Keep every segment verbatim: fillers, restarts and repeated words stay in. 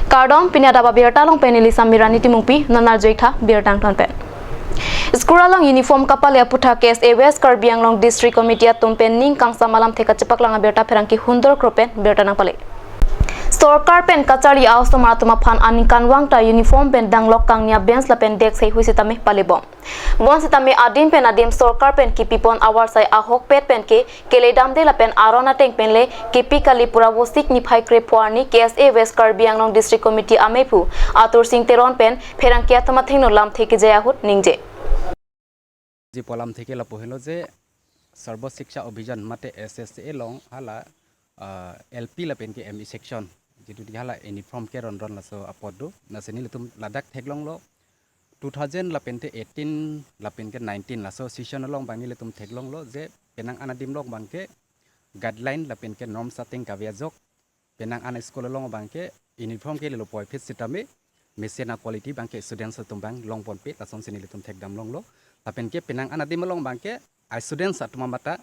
Kardom, pini adap abirta along pen neli Samirani Timungpi, non arjuitha birta angton pen. School along uniform kapale aputhak K S A West Karbi Anglong District Committee atum pen ning kangsam alamthe kachepaklang abirta pherangke hundor kro pen birta nangpale. Sorkar pen kacharli a-osomar atum aphan aningkanvang ta uniform pen danglok kangnia bench lapen desk heihui sitame palebom. Bonsitame adim pen adim sorkar pen kipipon avarsai ahokpet pen ke keledamde lapen aron ateng pen le kipi kali pura Vosik niphai krepho arni K S A West Karbi Anglong District Committee amephu Atur Sing Teron pen pherangke atum athengno lamthe kejai ahut ningje. Ji pu alamthe ke lapu henlo je Sarva Shiksha Abhiyan mate S S A along hala, ah, L P lapen ke M E section, jitu di hala uniform ke ronron laso apot do. Lasi nelitum ladak theklonglo two thousand lapen te eighteen lapen ke nineteen laso session along abang nelitum theklonglo je penang an adim along abang ke guideline lapen ke norms ateng kave ajok, penang an school along abang ke uniform ke lelo puvoiphit sitame mesen a-quality abang ke students atum abang longponpe, lasonsi nelitum thekdam longlo. Lapen ke penang an adim along abang ke a-students atum amata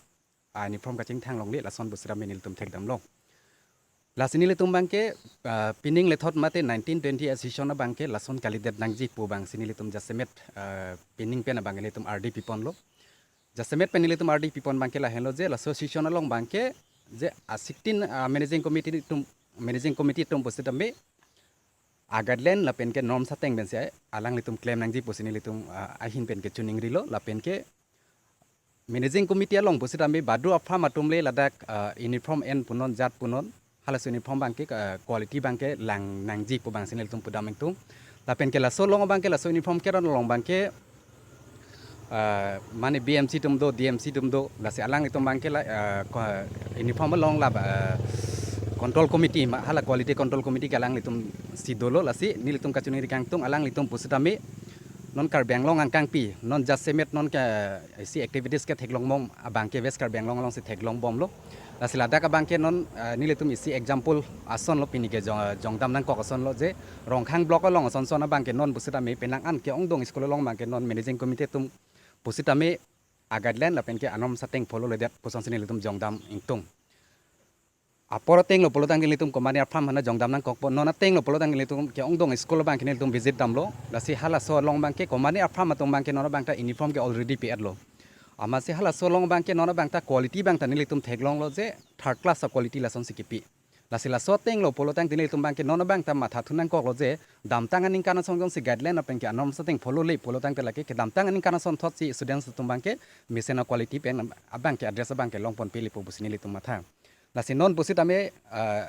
a-uniform kachingthang longle, lason pusitame nelitum thekdam long. Lasi nelitum abang ke, ah, pining lethot mate nineteen twenty a-session abang ke lason kalidet nangji pu abangsi nelitum jasemet, ah, pining pen abang nelitum ardi piponlo. Jasemet pen nelitum ardi pipon abang ke lahenlo je laso session along abang ke je a-sixteen, ah, managing committee atum, managing committee atum pusitame a-guideline lapen ke norms ateng pensi alanglitum klem nangji pusi nelitum, ah, ahin pen kechoningrilo. Lapen ke managing committee along pusitame badu a-firm atum le ladak, ah, uniform en punon jat punon, halaso uniform abang ke, ah, quality abang ke lang nangji pu abangsi nelitum pudam ingtung. Lapen ke laso along abang ke laso uniform keron along abang ke, ah, mane B M C atum do, D M C atum do, lasi alanglitum abang ke la, ah, ko-, uniform along la, ah, control committee ma, hala quality control committee ke alanglitum si dolo. Lasi nelitum kachiningri kangtung alanglitum pusitame non Karbi Anglong angkangpi, non jasemet non ke isi activities ke theklongbom abang ke West Karbi Anglong alongsi theklongbomlo. Lasi ladak abang ke non, ah, nelitum isi example asonlo, pini ke jong, jongdam nangkok asonlo je Rongkhang block along asonson abang ke non pusitame penang an ke-ongdung school along abang ke non managing committee atum pusitame a-guideline lapen ke a-norms ateng follow ledet pusonsi nelitum jongdam ingtung. Apor atenglo pulotangte nelitum komatne a-firm aphan jongdam nangkokpo, non atenglo pulotangte nelitum ke-ongdung school abang ke nelitum visit damlo. Lasi halaso along abang ke komatne a-firm atum abang ke non abang ta uniform ke already pe-etlo. Amatsi halaso along abang ke non abang ta quality abang ta nelitum theklonglo je third class a-quality lasonsi kipi. Lasi laso atenglo pulotangte nelitum abang ke non abang ta matha thu nangkoklo je damtang aningkan asong jongsi guideline lapen ke a-norms ateng follow le pulotangte lake kedamtang aningkan asonthotsi students atum abang ke mesen a-quality pen abang ke a-dress abang ke longponpe le pu pusi nelitum matha. Lasi non pusitame, ah,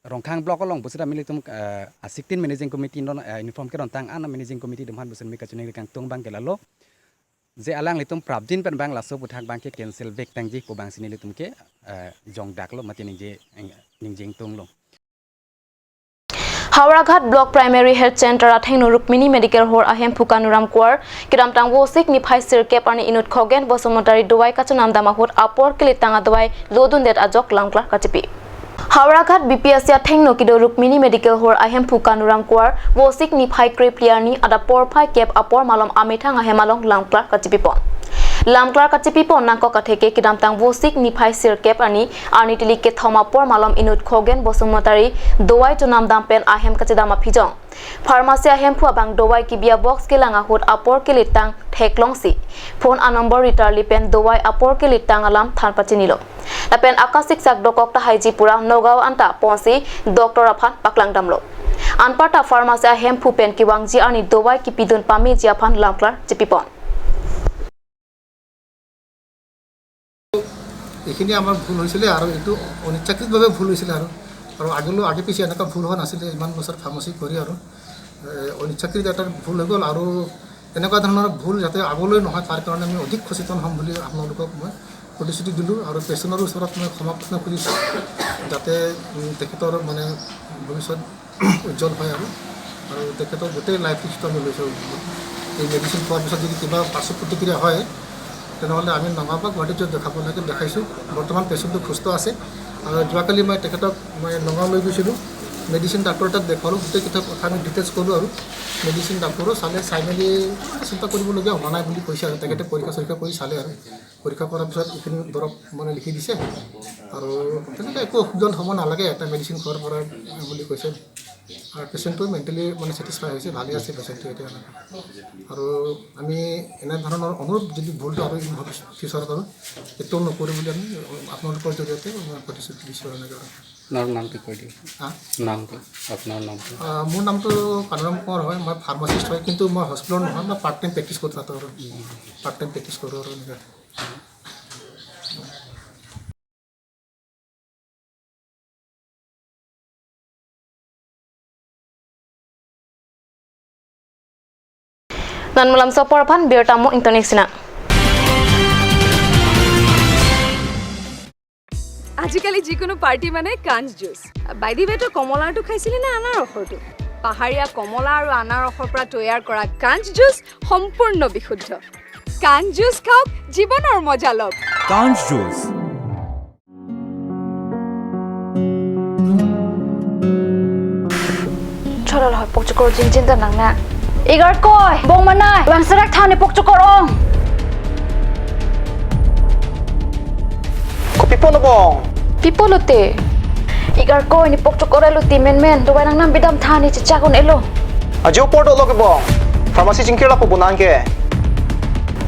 Rongkhang block along pusitame nelitum, ah, a-sixteen managing committee non, ah, uniform kerontang an managing committee atum aphan pusitame kachiningri kangtung abang ke lalo je alanglitum prapjin pen abang laso aputhak abang ke cancel back tangji pu abangsi nelitum ke, ah, jongdaklo mate ningje, ningje ingtunglo. Howraghat Block Primary Health Center athengno Rukmini Medical Hall ahemphu Kanuram Kuar, kedamtang Vosik niphai sirkep arni inut Khogen Basumatary dovai kachonamdam ahut apor kelitang adovai lodundet ajok lamklar kachipi. Howraghat B P S C athengno kedo Rukmini Medical Hall ahemphu Kanuram Kuar, Vosik niphai krephli arni adap porphai kep apor malom amethang ahem along lamklar kachipipon. Lamklar kachipipon nangkok atheke kedamtang Vosik niphai sirkep arni, arni tili kethom apor malom inut Khogen Basumatary dovai chonamdam pen ahem kachedam aphijong pharmacy ahemphu abang dovai kebi a-box kelang ahut apor kelitang theklongsi phone a-number ritarli pen dovai apor kelitang alam than pachinilo. Lapen akasiksak dokok tahaiji pura Nagaon anta ponsi doctor aphan paklangdamlo. Anparta pharmacy ahemphu pen kevangji arni dovai kipidun pameji aphan lamklar chipipon. এইখিনি আমাৰ ভুল হৈছিলে আৰু এইটো অনিচ্ছাকৃতভাৱে ভুল হৈছিলে আৰু আৰু আগলৈ আগে পিছে এনেকুৱা ভুল হোৱা নাছিলে। ইমান বছৰ ফাৰ্মাচী কৰি আৰু এ, অনিচ্ছাকৃত এটা ভুল হৈ গ'ল আৰু এনেকুৱা ধৰণৰ ভুল যাতে আগলৈ নহয়, তাৰ কাৰণে আমি অধিক সচেতন হ'ম বুলি আপোনালোকক মই প্ৰতিশ্ৰুতি দিলোঁ আৰু পেচেণ্টৰ ওচৰত মই ক্ষমা প্ৰাৰ্থনা খুজিছোঁ, যাতে, উম, তেখেতৰ মানে ভৱিষ্যত উজ্জ্বল হয় আৰু আৰু তেখেতৰ গোটেই লাইফ হিষ্টৰী আমি লৈছোঁ। এই মেডিচিন খোৱাৰ পিছত যদি কিবা পাৰ্শ্ব প্ৰতিক্ৰিয়া হয়, তেনেহ'লে আমি নগাঁও বা গুৱাহাটীত য'ত দেখাব লাগে দেখাইছোঁ। বৰ্তমান পেচেণ্টটো সুস্থ আছে আৰু যোৱাকালি মই তেখেতক মই নগাঁও লৈ গৈছিলোঁ, মেডিচিন ডাক্তৰ তাত দেখুৱালোঁ, গোটেই কথা আমি ডিটেইলছ ক'লোঁ আৰু মেডিচিন ডাক্তৰো চালে, চাই মেলি চিন্তা কৰিবলগীয়া হোৱা নাই বুলি কৈছে আৰু তেখেতে পৰীক্ষা চৰীক্ষা কৰি চালে আৰু পৰীক্ষা কৰাৰ পিছত এইখিনি দৰৱ মানে লিখি দিছে আৰু তেনেকৈ একো অসুবিধা হ'ব নালাগে এটা মেডিচিন খোৱাৰ পৰা বুলি কৈছে। আৰু পেচেণ্টটো মেণ্টেলি মানে ছেটিছফাই হৈছে, ভালেই আছে পেচেণ্টটো এতিয়া। আৰু আমি এনেধৰণৰ অনুৰোধ যদি ভুলটো আৰু ইন ভৱিষ্যত ফিউচাৰত আৰু এইটো নকৰিম বুলি আমি আপোনালোকৰ জৰিয়তে মই প্ৰতিশ্ৰুতি দিছোঁ এনেকৈ আৰু। আপোনাৰ নামটো কৈ দিয়ক। হা? নামটো, আপোনাৰ নামটো। আহ, মোৰ নামটো পানুৰাম কোঁৱৰ হয়, মই ফাৰ্মাচিষ্ট হয়, কিন্তু মই হস্পিটেলত নহয়, মই পাৰ্ট টাইম প্ৰেক্টিছ কৰি থাকোঁ আৰু। পাৰ্ট টাইম প্ৰেক্টিছ কৰোঁ আৰু এনেকৈ। Non malomso apor aphan birta mo ingtonik sina. আজিকালি যিকোনো পাৰ্টি মানে কাঞ্চ জুচ। বাই দি ৱে, তই কমলাৰটো খাইছিলি নে আনাৰসৰটো? পাহাৰীয়া কমলা আৰু আনাৰসৰ পৰা তৈয়াৰ কৰা কাঞ্চ জুচ সম্পূৰ্ণ বিশুদ্ধ। কাঞ্চ জুচ খাওক, জীৱনৰ মজা লওক। কাঞ্চ juice. Cholol hoi pokchokor jinjin ta nang na. Igarkoi, bong manai, vangserak than ne pokchokor ong. Kopi pon bong? Pi pulote? Igarkoi ne pokchokor elo ti menmen, dovai nangnam bidam than ne chechak un-elo. Ajo apor dolo ke bong. Pharmacy chingkir lapu bonang ke.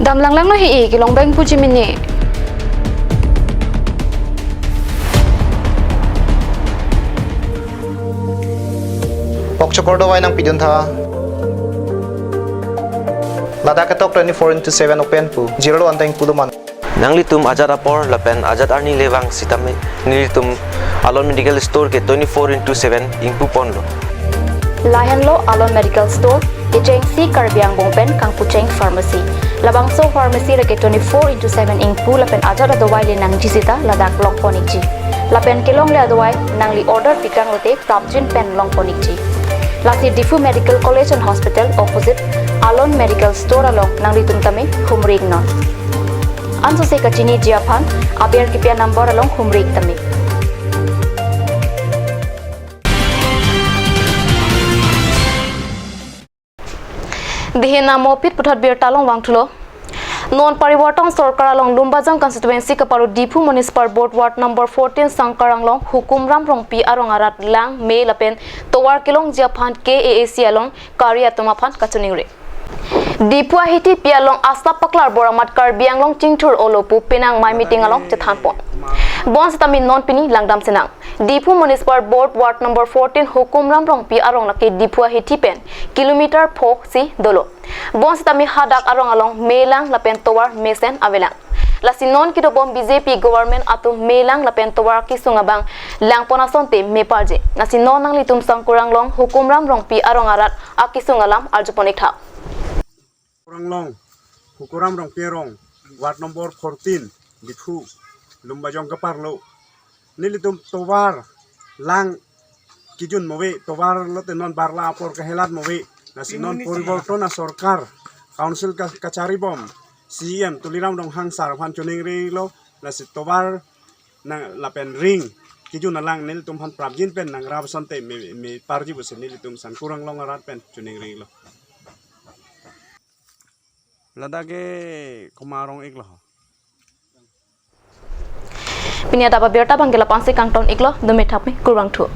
Dam langlang no he-e, kelong bang puji mene. Pokchokor dovai nangpidun tha. Ladak ketok twenty-four into seven open pu. Zero lo anteng pulo man. Nanglitum ajat apor lapen ajat arni le vang sitame nelitum Alon Medical Store ke twenty-four into seven ingpu ponlo. Lahenlo Alon Medical Store, kechengsi Karbi Anglong pen kangpucheng pharmacy. Labangso pharmacy lake twenty-four into seven ingpu lapen ajat adovai le nangji sita ladak longpon ikji. Lapen kelongle adovai nangli order pikang lote prapjin pen longpon ikji. Lasi Diphu Medical College and Hospital opposite Alon Medical Store along nanglitum tame humri iknon. Ansose kachiniji aphan aber kipia number along humri ik tame. Dihin amopit puthot birta along vangthulo. Non Parivartan Sorkar along Lumbajong constituency kaparo Diphu Municipal Board Ward number fourteen Sangkar Anglong Hukumram Rongpi arong arat lang, me lapen tovar kelongji aphan K A A C along kari atum aphan kachiningri. Diphu ahithi pi along asap paklar bor amat Karbi Anglong chingthur olo pu penang mai meeting along chethanpon. Bonsitame non pini langdam sinang. Diphu Municipal Board Ward number fourteen Hukumram Rongpi arong lake Diphu ahithi pen kilometer pho si dolo. Bonsitame hadak arong along melang lapen tovar mesen avelang. Lasi non kedobom B J P government atum melang lapen tovar kesung abang langpon asonte meparje. Lasi non nanglitum Sangkar Anglong Hukumram Rongpi arong arat akesung alam arjupon iktha. Sangkar Anglong Hukumram Rongpi arong, ward number fourteen, Diphu, Lumbajong kaparlo. Nelitum tovar lang kijun move, tovar lote non barla apor kahelat move. Lasi non Parivartan Sorkar, council ka-, kachari bom, C E M Tuliram Ronghang sir aphan chiningrilo, lasi tovar nang lapen ring kijun alang nelitum aphan prapjin pen nangrap asonte me, meparji pusi nelitum Sangkar Anglong arat pen chiningrilo. Ladak ke komat arong iklo? Pini adap abirta abang ke la-an si kangton iklo, dome thap me kurvangthu.